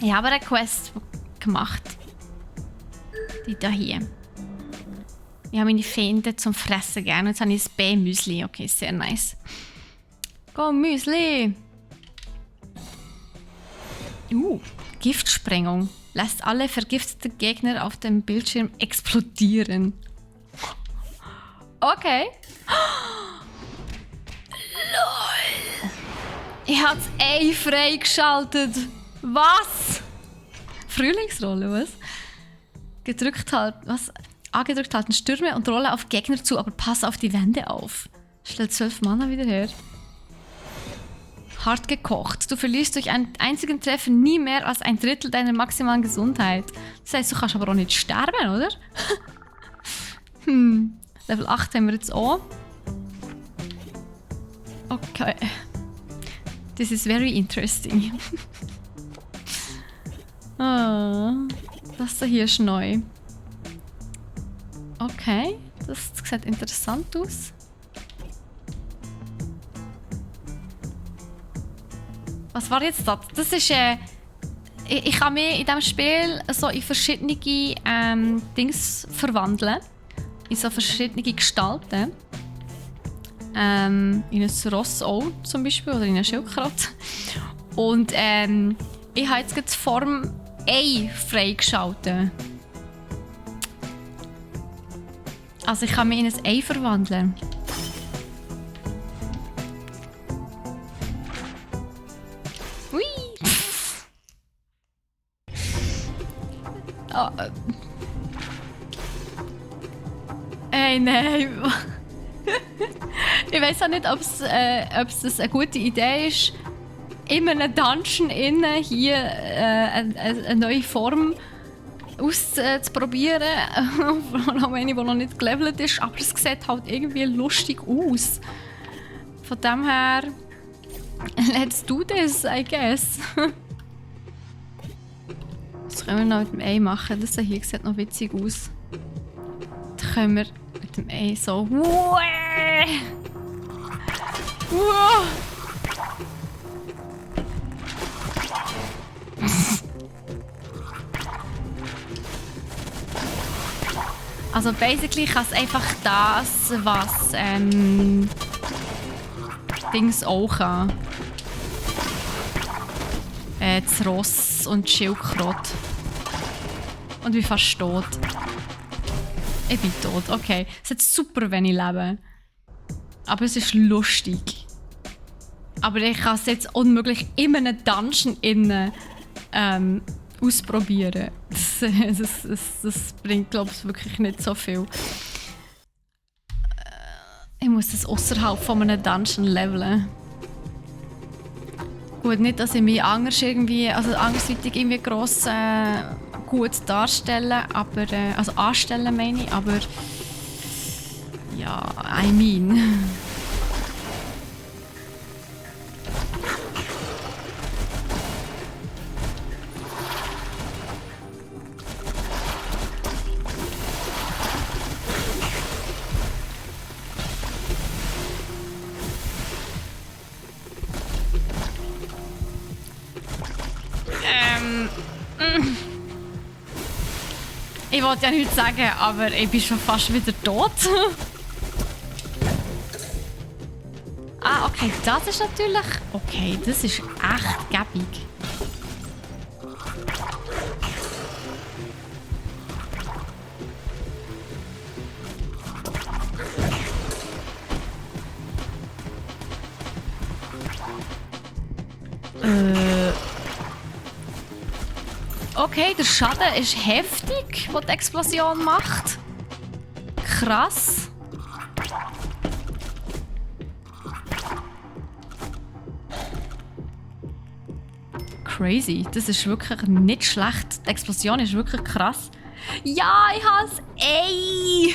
Ich habe eine Quest gemacht. Die da hier. Ich habe meine Feinde zum Fressen gegeben. Jetzt habe ich ein B-Müsli. Okay, sehr nice. Go, Müsli! Giftsprengung. Lässt alle vergifteten Gegner auf dem Bildschirm explodieren. Okay. LOL! Ich habe das A freigeschaltet. Was? Frühlingsrolle, was? Angedrückt halten, stürme und rolle auf Gegner zu, aber pass auf die Wände auf. Stell 12 Mana wieder her. Hart gekocht. Du verlierst durch einen einzigen Treffer nie mehr als ein Drittel deiner maximalen Gesundheit. Das heisst, du kannst aber auch nicht sterben, oder? Level 8 haben wir jetzt auch. Okay. This is very interesting. Das da hier ist neu. Okay, das sieht interessant aus. Was war jetzt das? Das ist ich kann mich in diesem Spiel so in verschiedene Dings verwandeln. In so verschiedene Gestalten. In ein Ross auch zum Beispiel oder in eine Schildkröte. Und ich habe jetzt die Form A freigeschaltet. Also ich kann mich in ein Ei verwandeln. Ui! Oh. Hey, nein! Ich weiß auch nicht, ob es eine gute Idee ist, in einem Dungeon innen hier eine neue Form auszuprobieren. Vor allem eine, die noch nicht gelevelt ist, aber es sieht halt irgendwie lustig aus. Von dem her, let's do this, I guess. Was können wir noch mit dem Ei machen? Das hier sieht noch witzig aus. Da können wir mit dem Ei so... Wow! Also basically kann es einfach das, was Dings auch kann. Das Ross und die Schildkröte. Und ich bin fast tot. Ich bin tot, okay. Es ist super, wenn ich lebe. Aber es ist lustig. Aber ich kann es jetzt unmöglich in einem Dungeon innen ausprobieren. Das bringt, glaube ich, wirklich nicht so viel. Ich muss das außerhalb von einem Dungeon leveln. Gut, nicht, dass ich mich andersweitig irgendwie gross gut darstellen, aber also anstellen meine ich, aber ja, I mean. Ich wollte ja nichts sagen, aber ich bin schon fast wieder tot. Ah, okay, das ist natürlich... Okay, das ist echt gäbig. Okay, der Schaden ist heftig, den die Explosion macht. Krass. Crazy. Das ist wirklich nicht schlecht. Die Explosion ist wirklich krass. Ja, ich habe es Ei.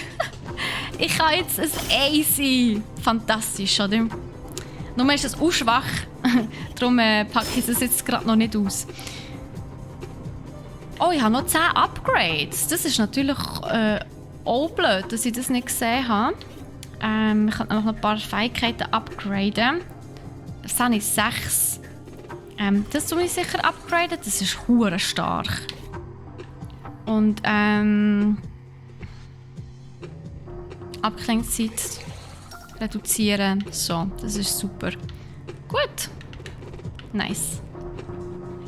Ich kann jetzt ein Ei sein. Fantastisch, oder? Nur ist es auch schwach. Darum packe ich es jetzt gerade noch nicht aus. Oh, ich habe noch 10 Upgrades. Das ist natürlich auch blöd, dass ich das nicht gesehen habe. Ich kann noch ein paar Fähigkeiten upgraden. Das habe ich 6. Das tue ich sicher upgraden. Das ist hure stark. Und Abklingzeit reduzieren. So, das ist super. Gut. Nice.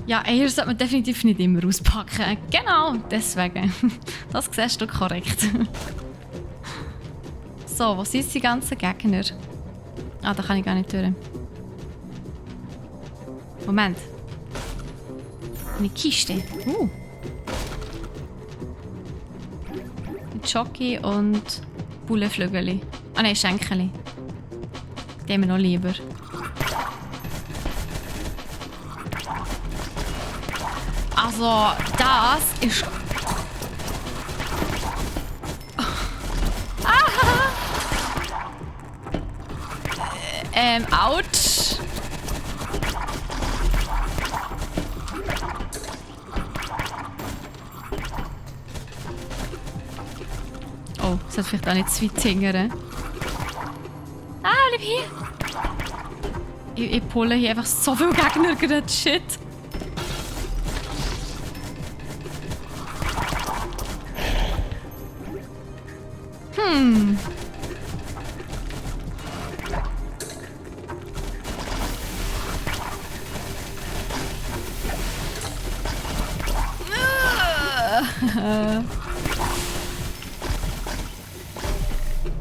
Ja, Eier sollte man definitiv nicht immer auspacken. Genau, deswegen. Das siehst du korrekt. So, wo sind die ganzen Gegner? Ah, da kann ich gar nicht durch. Moment. Eine Kiste. Jockey und Bullenflügel. Ah nein, Schenkeli. Die haben wir noch lieber. Also, das ist... ouch. Oh, das hat vielleicht auch nicht zu weit hingern. Ah, bleib hier! Ich pulle hier einfach so viele Gegner gerade. Shit.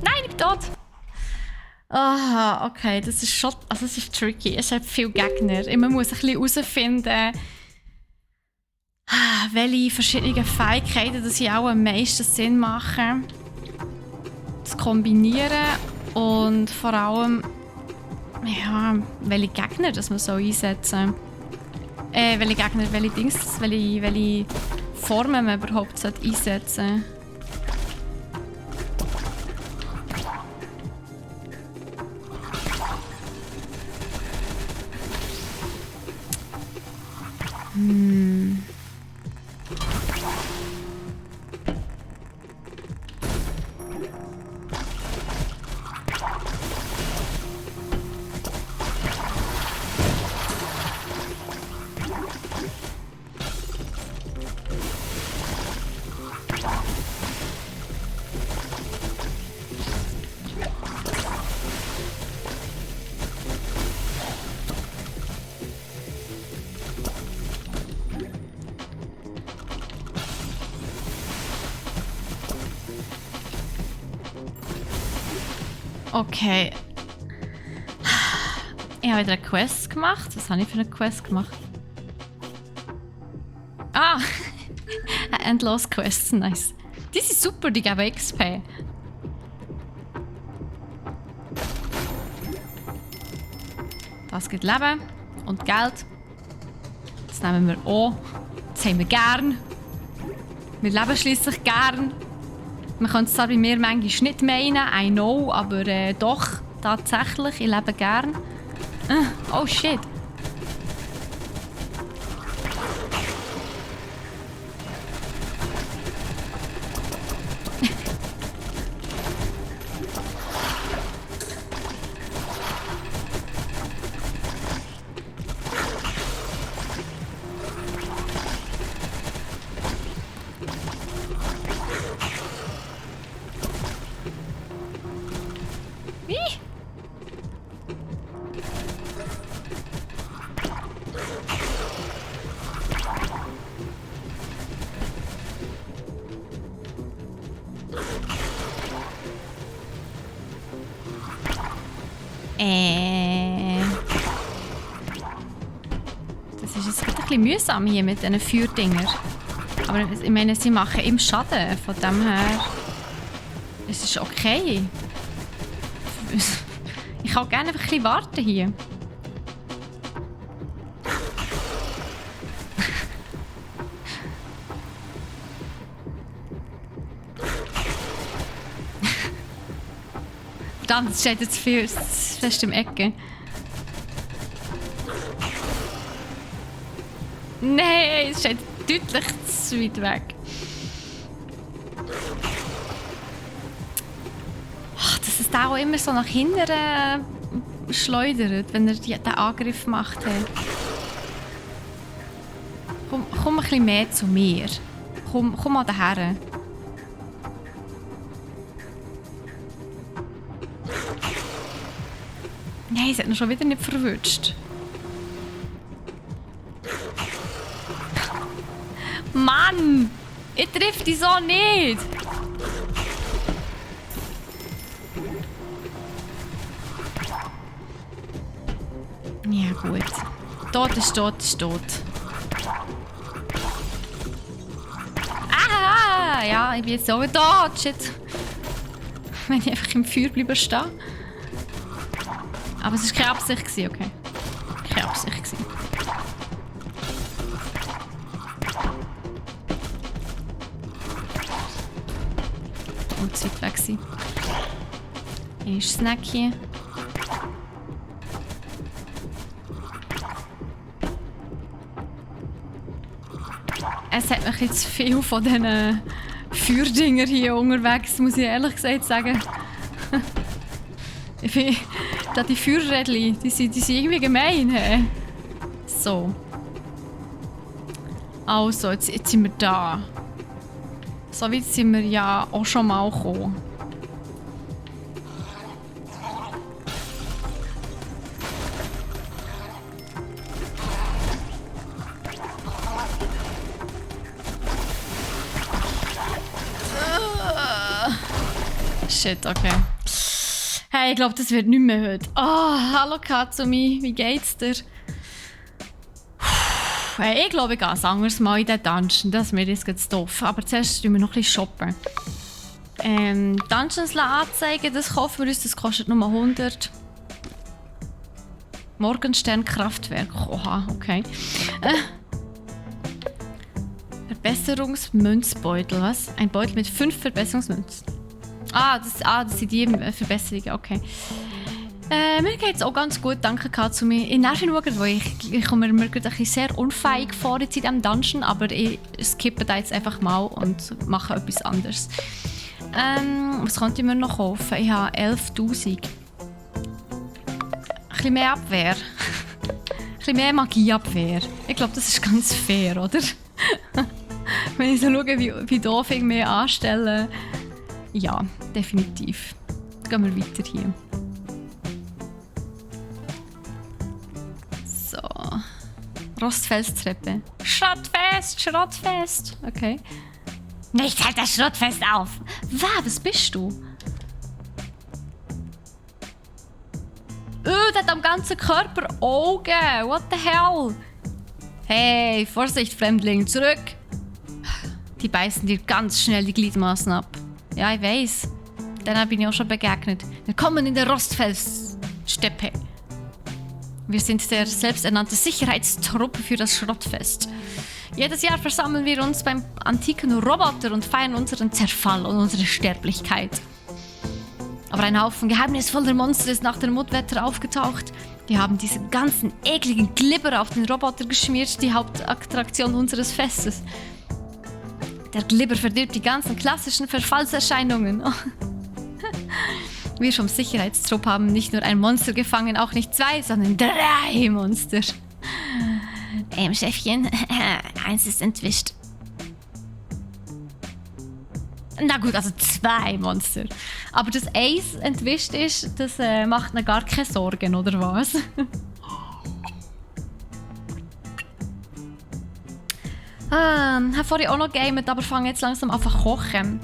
Nein, ich bin tot! Aha, okay, das ist schon... Also es ist tricky. Es hat viele Gegner. Man muss ein bisschen herausfinden, welche verschiedenen Fähigkeiten das hier auch am meisten Sinn machen. Zu kombinieren und vor allem, ja, welche Gegner das man so einsetzen soll. Welche Gegner, welche Formen man überhaupt einsetzen sollte. Okay. Ich habe wieder eine Quest gemacht. Was habe ich für eine Quest gemacht? Ah! Endless Quests, nice. Die sind super, die geben XP. Das gibt Leben und Geld. Das nehmen wir auch. Das haben wir gern. Wir leben schließlich gern. Man könnte es zwar bei mir manchmal nicht meinen, I know, aber doch, tatsächlich, ich lebe gern. Oh shit. Das ist jetzt ein bisschen mühsam hier mit diesen Feuerdingern. Aber ich meine, sie machen im Schaden. Von dem her ist es okay. Ich kann gerne einfach ein bisschen warten hier. Verdammt, es steht jetzt viel fest im Ecke. Nein, es steht deutlich zu weit weg. Ach, dass es da auch immer so nach hinten schleudert, wenn er den Angriff macht. Komm ein bisschen mehr zu mir. Komm mal daher. Nein, sie hat ihn schon wieder nicht verwünscht. Mann! Ich treffe die so nicht! Ja gut. Tot ist tot ist tot. Ah! Ja, ich bin jetzt so tot. Shit. Wenn ich einfach im Feuer bleibe stehen. Aber es war keine Absicht, okay. Keine Absicht. Und zu weit weg sein. Hier ist Snack hier. Es hat mich jetzt viel von diesen Feuerdingern hier unterwegs, muss ich ehrlich gesagt sagen. Ich finde, die Feuerrädchen, die sind irgendwie gemein. He? So. Also, jetzt sind wir da. So weit sind wir ja auch schon mal gekommen. Shit, okay. Hey, ich glaube, das wird nicht mehr heute. Oh, hallo Katsumi, wie geht's dir? Hey, ich glaube, ich gehe ein anderes Mal in den Dungeon. Das ist mir jetzt ganz doof. Aber zuerst shoppen wir noch ein bisschen shoppen. Dungeons anzeigen, das kaufen wir uns. Das kostet nur 100. Morgenstern-Kraftwerk. Oha, okay. Verbesserungsmünzbeutel, was? Ein Beutel mit 5 Verbesserungsmünzen. Das sind die Verbesserungen, okay. Mir geht es auch ganz gut, danke Katsumi. Ich nerv ihn schauen, weil ich komme mir gerade sehr unfähig vor jetzt in diesem Dungeon, aber ich skippe da jetzt einfach mal und mache etwas anderes. Was könnte ich mir noch kaufen? Ich habe 11'000. Ein bisschen mehr Abwehr. Ein bisschen mehr Magieabwehr. Ich glaube, das ist ganz fair, oder? Wenn ich so schaue, wie doof ich mich anstelle. Ja, definitiv. Gehen wir weiter hier. So. Rostfelstreppe. Schrottfest! Okay. Nicht halt das Schrottfest auf! Was bist du? Der hat am ganzen Körper Augen! What the hell? Hey, Vorsicht, Fremdling, zurück! Die beißen dir ganz schnell die Gliedmaßen ab. Ja, ich weiß. Denen bin ich auch schon begegnet. Willkommen in der Rostfelssteppe. Wir sind der selbsternannte Sicherheitstrupp für das Schrottfest. Jedes Jahr versammeln wir uns beim antiken Roboter und feiern unseren Zerfall und unsere Sterblichkeit. Aber ein Haufen geheimnisvoller Monster ist nach dem Mutwetter aufgetaucht. Die haben diesen ganzen ekligen Glibber auf den Roboter geschmiert, die Hauptattraktion unseres Festes. Der Glibber verdirbt die ganzen klassischen Verfallserscheinungen. Wir vom Sicherheitstrupp haben nicht nur ein Monster gefangen, auch nicht 2, sondern 3 Monster. Chefchen, eins ist entwischt. Na gut, also 2 Monster. Aber dass eins entwischt ist, das macht mir gar keine Sorgen, oder was? Ich habe vorhin auch noch gegamet, aber fange jetzt langsam an zu kochen.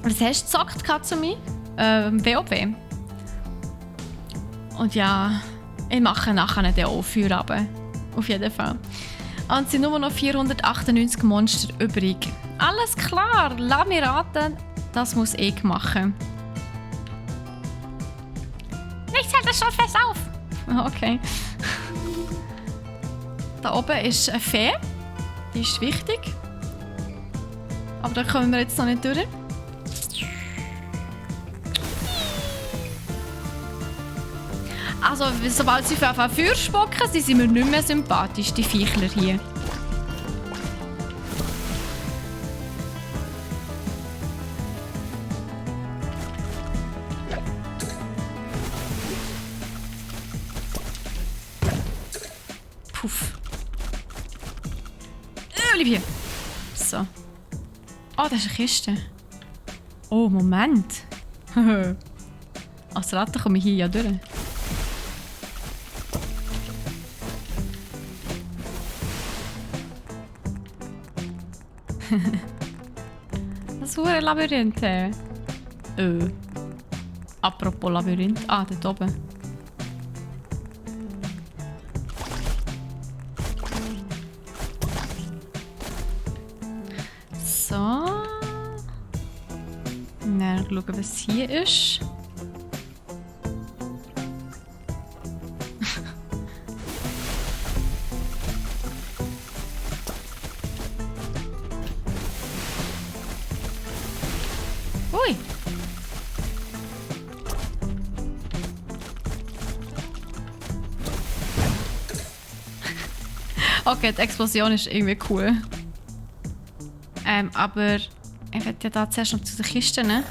Was hast du gezockt, Katsumi? WoW. Und ja, ich mache nachher den Aufführ runter. Auf jeden Fall. Und es sind nur noch 498 Monster übrig. Alles klar, lass mich raten, das muss ich machen. Nichts hält das schon fest auf! Okay. Da oben ist eine Fee. Die ist wichtig. Aber da kommen wir jetzt noch nicht durch. Also, sobald sie auf Feuer spucken, sind sie mir nicht mehr sympathisch, die Viechler hier. Puff. bleib hier. So. Oh, das ist eine Kiste. Oh, Moment. Als Ratte komme ich hier ja durch. Das ist ein Labyrinth. Apropos Labyrinth. Ah, dort oben. So. Dann schauen, was hier ist. Ui. Okay, die Explosion ist irgendwie cool. Aber ich werde ja da zuerst noch zu den Kisten. Ne?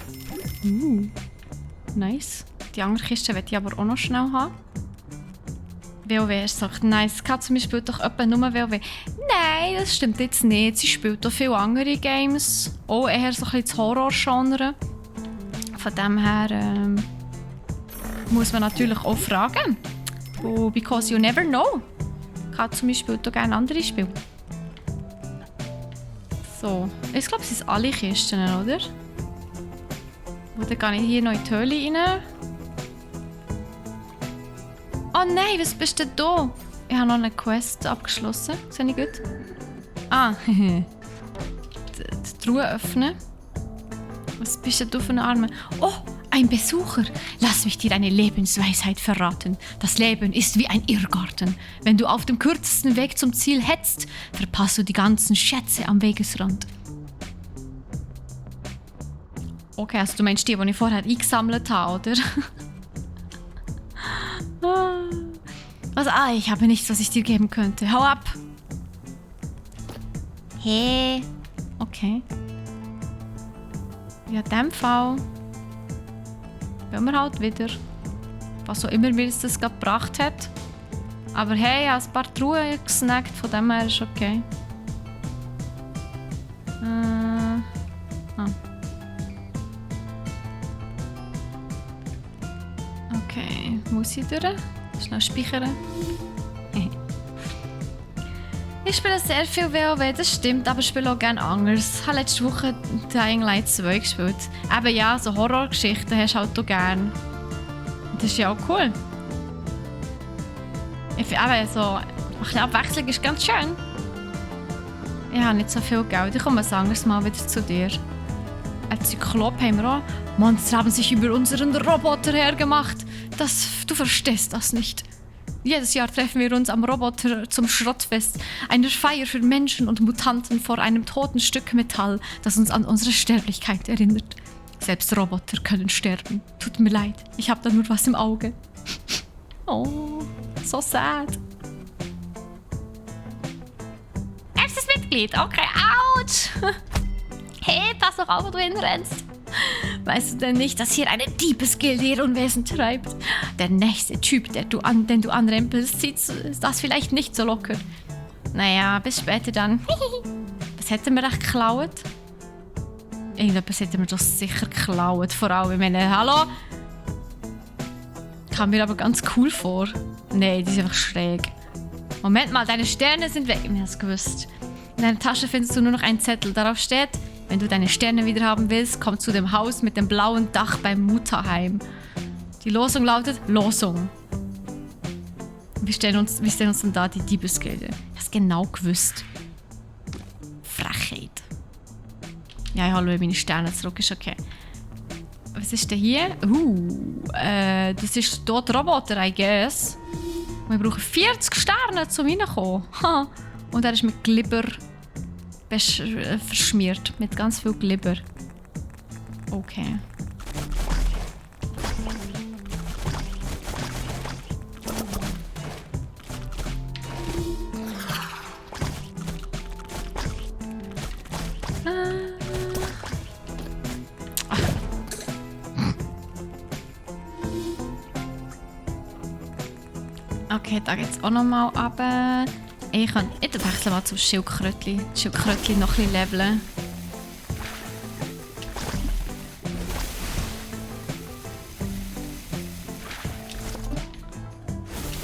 Nice. Die andere Kiste werde ich aber auch noch schnell haben. WoW ist so nice. Katze spielt doch etwa nur WoW. Nein, das stimmt jetzt nicht. Sie spielt auch viele andere Games. Auch eher so ein bisschen das Horror-Genre. Von dem her muss man natürlich auch fragen. Because you never know. Katze spielt auch gerne andere Spiele. So, ich glaube, es sind alle Kisten, oder? Oder gehe ich hier noch in die Höhle rein? Oh nein, was bist denn da? Ich habe noch eine Quest abgeschlossen. Sehe ich gut? Ah, die Truhe öffnen. Was bist denn du für ein Arme? Oh, ein Besucher. Lass mich dir eine Lebensweisheit verraten. Das Leben ist wie ein Irrgarten. Wenn du auf dem kürzesten Weg zum Ziel hetzt, verpasst du die ganzen Schätze am Wegesrand. Okay, also du meinst die ich vorher eingesammelt habe, oder? Also, ich habe nichts, was ich dir geben könnte. Hau ab! Hey. Okay. Ja, in dem Fall gehen wir halt wieder. Was auch immer mir das gerade gebracht hat. Aber hey, ich habe ein paar Truhen gesnackt, von dem her ist okay. Okay, muss ich durch? Schnell speichern. Ich spiele sehr viel WoW, das stimmt, aber ich spiele auch gerne anders. Ich habe letzte Woche Dying Light 2 gespielt. Eben ja, so Horrorgeschichten hast du halt auch gerne. Das ist ja auch cool. Ich finde eben so, ein bisschen Abwechslung ist ganz schön. Ich habe nicht so viel Geld, ich komme ein anderes Mal wieder zu dir. Ein Zyklop haben wir auch. Monster haben sich über unseren Roboter hergemacht. Du verstehst das nicht. Jedes Jahr treffen wir uns am Roboter zum Schrottfest. Eine Feier für Menschen und Mutanten vor einem toten Stück Metall, das uns an unsere Sterblichkeit erinnert. Selbst Roboter können sterben. Tut mir leid, ich habe da nur was im Auge. Oh, so sad. Erstes Mitglied, okay, ouch. Hey, pass doch auf, wo du hinrennst. Weißt du denn nicht, dass hier eine Diebesgilde ihr Unwesen treibt? Der nächste Typ, den du anrempelst, sieht das vielleicht nicht so locker. Naja, bis später dann. Was hätten wir echt geklaut? Irgendetwas hätten wir doch sicher geklaut. Vor allem, ich meine, hallo? Kam mir aber ganz cool vor. Nein, die ist einfach schräg. Moment mal, deine Sterne sind weg. Ich habe es gewusst. In deiner Tasche findest du nur noch einen Zettel. Darauf steht: Wenn du deine Sterne wieder haben willst, komm zu dem Haus mit dem blauen Dach beim Mutterheim. Die Losung lautet Losung. Wir stellen uns dann da die Diebesgilde. Ich habe es genau gewusst. Frechheit. Ja, ich hole meine Sterne zurück, ist okay. Was ist denn hier? Das ist dort Roboter, I guess. Wir brauchen 40 Sterne, um reinzukommen. Und er ist mit Glibber verschmiert. Mit ganz viel Glibber. Okay. Okay, da geht's auch nochmal runter. Ich wechsle mal zum Schildkrötli. Das Schildkrötli noch ein bisschen leveln.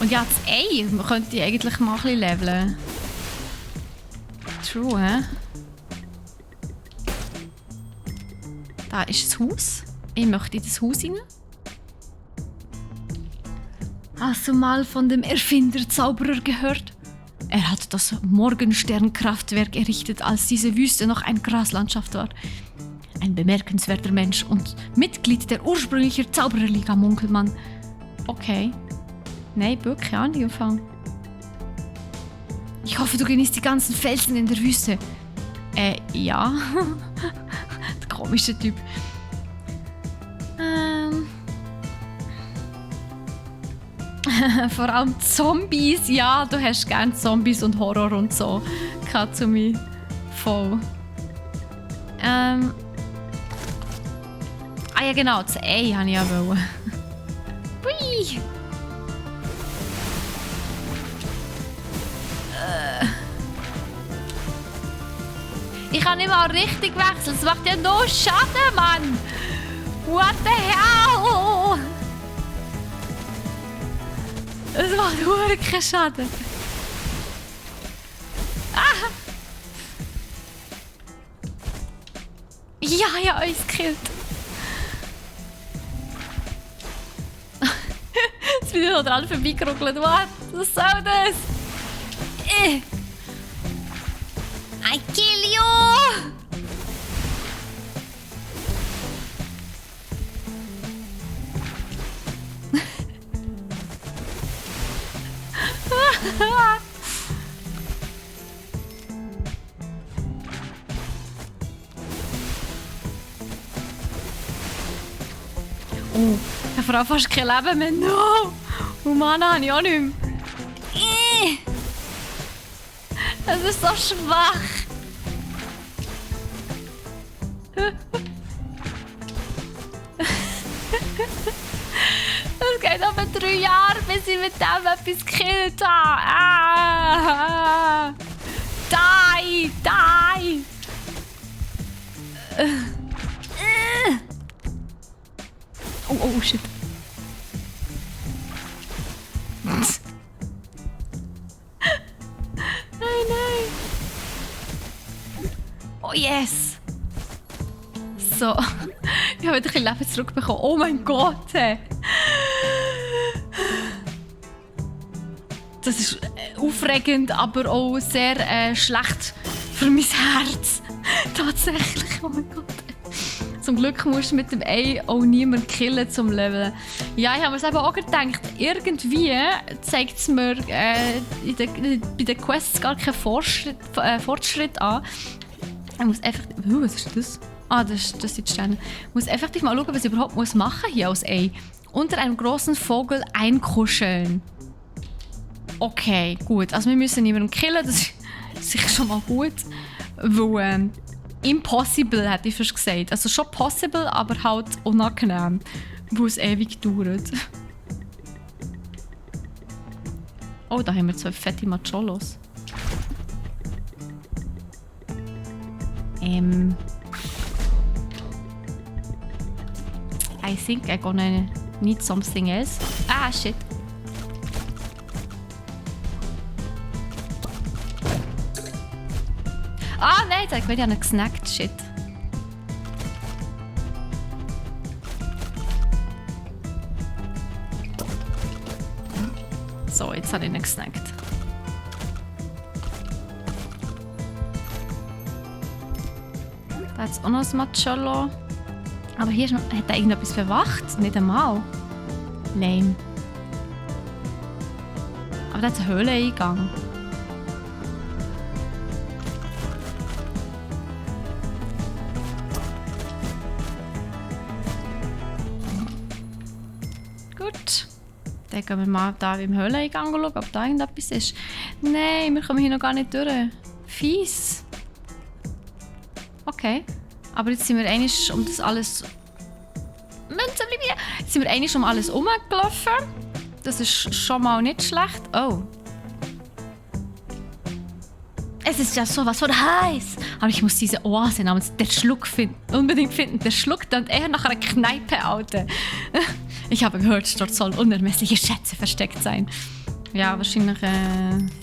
Und ja, das Ei, man könnte eigentlich mal ein bisschen leveln. True, hä? Da ist das Haus. Ich möchte in das Haus rein. Hast du mal von dem Erfinder-Zauberer gehört? Er hat das Morgensternkraftwerk errichtet, als diese Wüste noch eine Graslandschaft war. Ein bemerkenswerter Mensch und Mitglied der ursprünglichen Zaubererliga, munkelt man. Okay. Nein, wirklich auch nicht gefangen. Ich hoffe, du genießt die ganzen Felsen in der Wüste. Ja. Der komische Typ. Vor allem Zombies. Ja, du hast gerne Zombies und Horror und so. Katsumi. Voll. Ah ja, genau. Das Ei habe ich ja wollen. Hui. Ich kann nicht mal richtig wechseln. Das macht ja nur Schaden, Mann. What the hell? Es macht wirklich keinen Schaden. Ah. Ja, ja, uns gekillt. Jetzt bin ich noch dran vorbeigeruckelt. Was soll das? I kill you! Oh, ich habe vor allem fast kein Leben mehr. No! Und Mana habe ich auch nicht mehr. Es ist so schwach. Es geht aber 3 Jahre, bis ich mit dem etwas gekillt habe. Ah. Die! Die! Oh, oh, shit. Nein, nein. Oh, yes. So. Ich habe wieder ein bisschen Leben zurückbekommen. Oh mein Gott. Hey. Das ist aufregend, aber auch sehr schlecht für mein Herz. Tatsächlich. Oh mein Gott. Zum Glück musst du mit dem Ei auch niemanden killen zum Leveln. Ja, ich habe mir es eben auch gedacht, irgendwie zeigt es mir bei den Quests gar keinen Fortschritt an. Ich muss einfach... was ist das? Ah, das sind die Sterne. Ich muss effektiv mal schauen, was ich überhaupt machen muss hier als Ei. Unter einem großen Vogel einkuscheln. Okay, gut. Also wir müssen niemanden killen, das ist sicher schon mal gut. Weil... impossible, hätte ich fast gesagt. Also schon possible, aber halt unangenehm, wo es ewig dauert. Oh, da haben wir 2 fette Macholos. I think I'm gonna need something else. Ah, shit. Ah, nein, ich werde ja nicht gesnackt. Shit. So, jetzt habe ich ihn gesnackt. Da hat es auch noch ein Macholo. Aber hier hat er irgendetwas verwacht. Nicht einmal. Lame. Aber da hat einen Höhleneingang. Gut. Dann gehen wir mal da im Höhleneingang schauen, ob da irgendetwas ist. Nein, wir kommen hier noch gar nicht durch. Fies. Okay. Aber jetzt sind wir einig um das alles... Jetzt sind wir einig um alles rumgelaufen. Das ist schon mal nicht schlecht. Oh. Es ist ja sowas von heiß. Aber ich muss diese Oase namens Der Schluck unbedingt finden. Der Schluck dann eher nach einer Kneipe, Alter. Ich habe gehört, dort sollen unermessliche Schätze versteckt sein. Ja, wahrscheinlich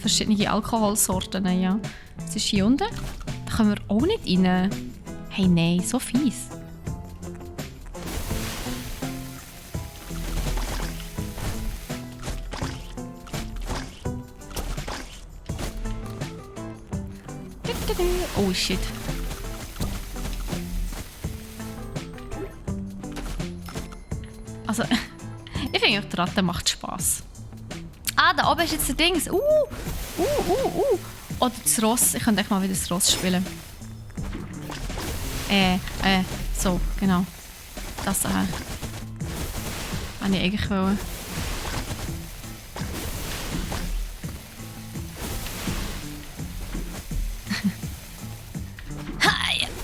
verschiedene Alkoholsorten, ja. Was ist hier unten? Da können wir auch nicht rein. Hey, nein, so fies. Oh shit. Also, ich finde auch, die Ratte macht Spass. Ah, da oben ist jetzt der Dings. Oder das Ross. Ich könnte echt mal wieder das Ross spielen. So, genau. Das da. Habe ich eigentlich wollen.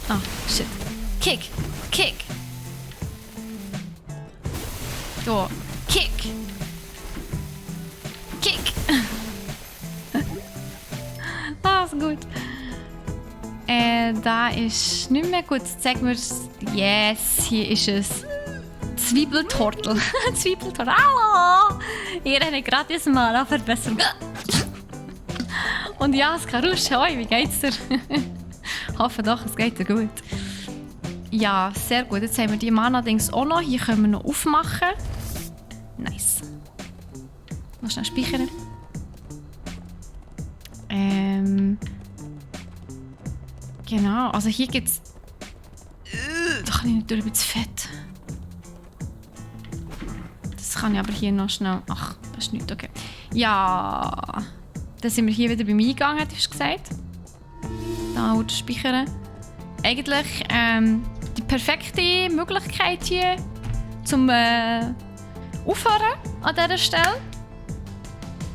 Ah, shit. Kick! Kick! So, Kick! Kick! Ah, ist gut. Da ist nicht mehr gut. Zeig mir es. Yes, hier ist es. Zwiebeltortel. Zwiebeltortel. Hallo! Ihr habt gratis Mana verbessern. Und ja, Skarusch, hoi, wie geht's dir? Hoffe doch, es geht dir gut. Ja, sehr gut. Jetzt haben wir die Mana-Dings auch noch. Hier können wir noch aufmachen. Nice. Noch schnell speichern. Genau, also hier gibt's. Da kann ich nicht durch, ein bisschen fett. Das kann ich aber hier noch schnell. Ach, das ist nicht okay. Ja. Dann sind wir hier wieder beim Eingang, hättest du gesagt. Da speichern. Eigentlich die perfekte Möglichkeit hier zum Aufhören an dieser Stelle.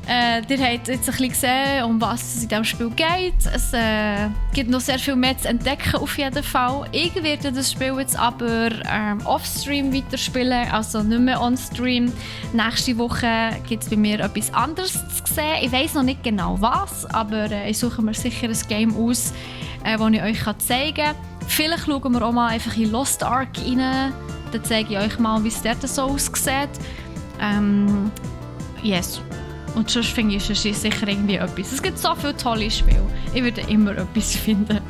Ihr habt jetzt ein bisschen gesehen, um was es in diesem Spiel geht. Es gibt noch sehr viel mehr zu entdecken auf jeden Fall. Ich werde das Spiel jetzt aber off-stream weiterspielen, also nicht mehr on-stream. Nächste Woche gibt es bei mir etwas anderes zu sehen. Ich weiss noch nicht genau was, aber ich suche mir sicher ein Game aus, das ich euch zeigen kann. Vielleicht schauen wir auch mal einfach in Lost Ark rein. Dann zeige ich euch mal, wie es dort so aussieht. Yes. Und sonst finde ich, es ist sicher irgendwie etwas. Es gibt so viele tolle Spiele. Ich würde immer etwas finden.